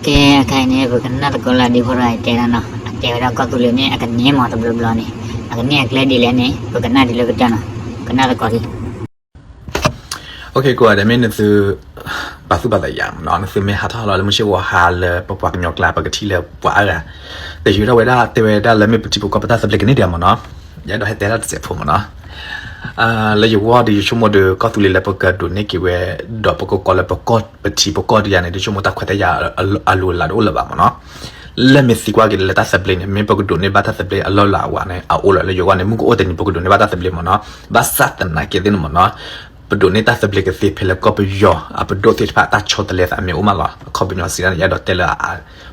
ကဲ အခါအံၤန့ၣ် ပကနၣ်သကိးလၢဒ့ဖိတဂၤအံၤတဲဒၣ်နီၤ, အတဲဝဲဒၣ်ကီၢ်သူလ့ၤန့ၣ် အကန့ၢ်မးတဘျီဘျီန့ၣ်, အကန့ၢ်အကျဲဒ်လဲၣ်န့ၣ် ပကနၣ်ဒ်လၢကတၢၢ်နီၤ, ကနၣ်သကိးဒံး. ကိးဂၤဒဲး မ့ၢ်နသု ပာ်သူၣ်ပာ်သးယၤနီၤ, နသုမ့ၢ်ဟးထီၣ်လီၤလၢမုၢ်ဆ့ၣ်ဂီၤဟါလၢပပှၤကညီကျါ ပကထံၣ်လၢပှၤအါဂၤ တယုၢ်ထီၣ်ဝဲဒၣ် တဲဝဲဒၣ်လၢမ့ၢ်ပထံပကီၢ်ပတၢ်သဘျ့ကန့ၢ်ဒံးမ့ၢ်နီၤ, ယအဲၣ်ဒိးဟဲတဲဒၣ်တစဲးဖိမ့ၢ်နီၤ. လၢယဂီၢ်ဒီး ယဆိကမိၣ်ဒီး ကီၢ်သူလ့ၤလၢပကဒိးန့ၢ်က့ၤဝဲ ဒီးပကကိးလၢပကီၢ် ပထံပကီၢ်ဒ်ယၤန့ၣ် ယဆိကမိၣ်တၢ်ခွဲးတၢ်ယာ်အလိၤအလၢ်တအိၣ်လၢၤဘၣ်မ့ၢ်နီၤ. လၢမ့ၢ်သံကွၢ်က့ၤလၢတၢ်သဘျ့န့ၣ် မ့ၢ်ပကဒိးန့ၢ်ဘၣ်တၢ်သဘျ့အလီၢ်လၢ်အဝဲန့ၣ် အအိၣ်လီၤလၢယဂီၢ်န့ၣ် မုၢ်ကအိၣ်တနံၤ ပကဒိးန့ၢ်ဘၣ်တၢ်သဘျ့မ့ၢ်နီၤ. ဘၣ်ဆၣ်သနာ်က့သ့ၣ်န့ၣ်မ့ၢ်နီၤ, ပဒိးန့ၢ်တၢ်သဘျ့ကသ့ဖဲလၢကီၢ်ပယီၤ အပဒိၣ်သ့ၣ်တဖၣ်တၢ်ဆီတလဲသးမ့ၢ်အိၣ်မးလီၤ. အခီပညီစံးဒ်န့ၣ် ယအဲၣ်ဒိးတဲလၢ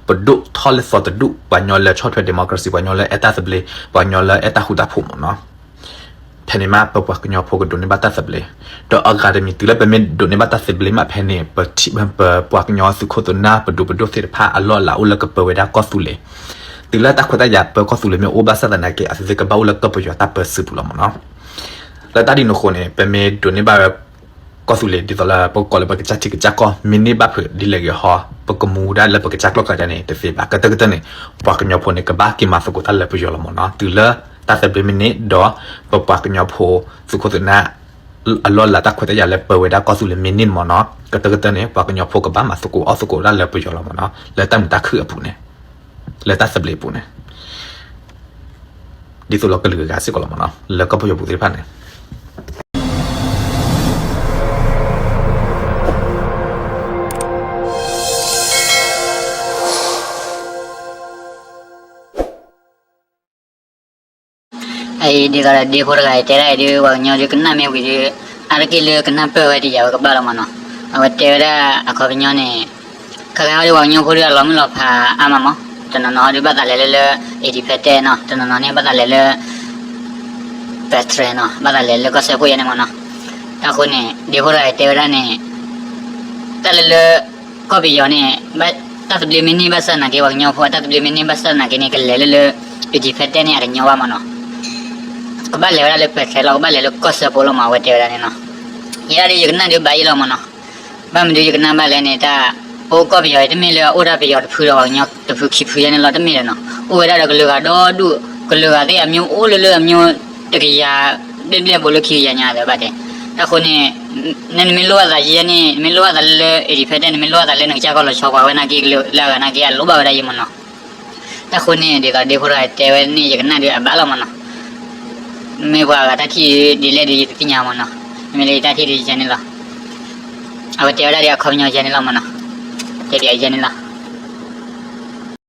ပဒိၣ်ထီၣ်လၢသီတဒူၣ် ပှၤကညီလၢဆီၣ်ထွဲ democracy ပှၤကညီလၢအဲၣ်တၢ်သဘျ့ ပှၤကညီလၢအဲၣ်တၢ်ဃူတၢ်ဖိးမ့ၢ်နီၤ. ဖဲန့ၣ်မး ပပှၤကညီဖိကဒိးန့ၢ်ဘၣ်တၢ်သဘျ့, ဒီးအဂၤတမံၤတုၤလၢပမ့ၢ်ဒိးန့ၢ်ဘၣ်တၢ်သဘျ့မးဖဲန့ၣ် ပထံ ပပှၤကညီသုးခိၣ်သုးနၢ် ပဒူးပဒိၣ်သ့ၣ်တဖၣ်အလီၢ်အလၤအိၣ်လၢကပၢဝဲဒၣ်ကီၢ်သူလ့ၤ, တုၤလၢတၢ်ခွဲးတၢ်ယာ်ပၢကီၢ်သူလ့ၤမ့ၢ်အိၣ်ဘၣ်ဆၣ်သနာ်က့ အသုသ့ၣ်ကဘၣ်အိၣ်လၢကီၢ်ပယီၤတၢ်ပၢဆှၢပူၤလီၤမ့ၢ်နီၤ. လၢတၢ်ဒ်န့ၣ်အဃိန့ၣ် ပမ့ၢ်ဒိးန့ၢ်ဘၣ်ဝဲ ကီၢ်သူလ့ၤ ဒ်သိးလၢပကကိးလၢပကစၢ်ထံကစၢ်ကီၢ် မ့ၢ်န့ၢ်ဘၣ်ဖုးဒ်လဲၣ်ဂ့ၤဟီ ပကမူဝဲဒၣ်လၢပကစၢ်ကျီၢ်ကျါန့ၣ် တသ့ဘၣ်. ကတၢၢ်ကတၢၢ်န့ၣ် ပှၤကညီဖိန့ၣ် ကဘၣ်က့ၤမၤသကိးတၢ်လၢပယီၤလီၤမ့ၢ်နီၤ. တုၤလၢတၢ်သဘျ့မ့ၢ်န့ၢ်ဒီး ပပှၤကညီဖိသုးခိၣ်သုးနၢ် အလီၢ်အလၤတၢ်ခွဲးတၢ်ယာ်လၢပၢဝဲဒၣ်ကီၢ်သူလ့ၤမ့ၢ်န့ၢ်မ့ၢ်နီၤ, ကတၢၢ်ကတၢၢ်န့ၣ် ပှၤကညီဖိကဘၣ်မၤသကိးအီၣ်သကိးဒၣ်လၢပယီၤလီၤမ့ၢ်နီၤ, လၢတၢ်မုာ်တၢ်ခုၣ်အပူၤန့ၣ်, လၢတၢ်သဘျ့အပူၤန့ၣ်, ဒ်သိးလီၤကလုာ်ဂၤစ့ၢ်ကီးလီၤမ့ၢ်နီၤ, လၢကီၢ်ပယီၤပူၤသ့ၣ်တဖၣ်န့ၣ် အအံၤဒ်သိးဒီးဒ့ဖိတဂၤအံၤတဲဒၣ်အံၤဒုး ပှၤကညီဒုးကနၣ်မ့ၢ်ဝံၤဒီး အါတက့ၢ်လၢကနၢ်ပၢၢ်ဝဲဒံးယၤဝဲကဘၣ်လီၤမ့ၢ်နီၤ. အဝဲတဲဝဲဒၣ်အခီပညီန့ၣ် ခါခါဟီဒုးပှၤကညီဖိဒုးအလီၤမုၢ်လီၤဖးအါမးမး, တနီၤနီၤဟီဒုးဘၣ်သးလဲၤလၢလၢ independent နီၤ, တနီၤနီၤန့ၣ်ဘၣ်သးလဲၤလၢ Patriot နီၤ, ဘၣ်သးလဲၤလၢကီၢ်စၢဖှိၣ်ယဲန့ၣ်မ့ၢ်နီၤ. တၢ်ဃိန့ၣ် ဒ့ဖိတဂၤအံၤတဲဝဲဒၣ်န့ၣ် တၢ်လၢလၢ ကီၢ်ပယီၤန့ၣ် တၢ်သဘျ့မ့ၢ်န့ၢ်ဘၣ်ဆၣ်သနာ်က့ ပှၤကညီဖိအတၢ်သဘျ့မ့ၢ်န့ၢ်ဘၣ်ဆၣ်သနာ်က့န့ၣ် ကလဲၤလၢလၢ independent န့ၣ် အကညီဘၣ်မ့ၢ်နီၤ. ကဘၣ်လဲၤဝဲဒၣ်လၢ Patriot လီၤ, ကဘၣ်လဲၤလၢကီၢ်စၢဖှိၣ်လီၤမး အဝဲတဲဝဲဒၣ်န့ၣ်နီၤ. ယဲဒၣ်ဒ်ယကနၣ်ဒုးဘၣ်ယဲလီၤမ့ၢ်နီၤ. ဘၣ်မနုၤဒုးယကနၣ်ဘၣ်လဲၣ်န့ၣ် တၢ် ပအိၣ်ကီၢ်ပယီၤအံၤ တမ့ၢ်လၢအအိၣ်ဒၣ်ပယီၤတဖုဒီးပှၤကညီတဖုခံဖုယဲန့ၣ်လီၤ, တမ့ၢ်ဒီးနီၤ. အိၣ်ဝဲဒၣ်ဒီးကလုာ်ဂၤဒီဒူၣ်, ကလုာ်ဂၤသ့ၣ်အမျိုးအိၣ်လၢလၢအမျိုး တကယၤဘျဲၣ်ဘျဲၣ်ဘိလၢခံကယၤညါသ့ဘၣ်တဲ. တၢ်ဃိန့ၣ် နမ့ၢ်လိၣ်ဘၣ်သးယဲန့ၣ် နမ့ၢ်လိၣ်ဘၣ်သးလၢလၢ independent နမ့ၢ်လိၣ်ဘၣ်သးလၢနကစၢ်ကီၢ်လီၤဆီပှၤဝဲနာ်က့ ကလုာ်လၢအဂၤနာ်က့ အလိၣ်ဘၣ်ဝဲဒၣ်ယဲမ့ၢ်နီၤ. တၢ်ဃိန့ၣ် ဒ်သိးဒ့ဖိတဂၤတဲဝဲန့ၣ် ယကနၣ်ဒုးအဘၣ်လီၤမ့ၢ်နီၤ. မ့ၢ်ပှၤအဂၤတၢ်ထံၣ်ဒ်လဲၣ်ဒုးယတသ့ၣ်ညါမ့ၢ်နီၤ. မ့ၢ်လၢယတၢ်ထံၣ်ဒုးယဲန့ၣ်လီၤ. အဝဲတဲဝဲဒၣ်ဒ်အခီပညီယဲန့ၣ်လီၤမ့ၢ်နီၤ. တဲဒ်အယဲန့ၣ်လီၤ.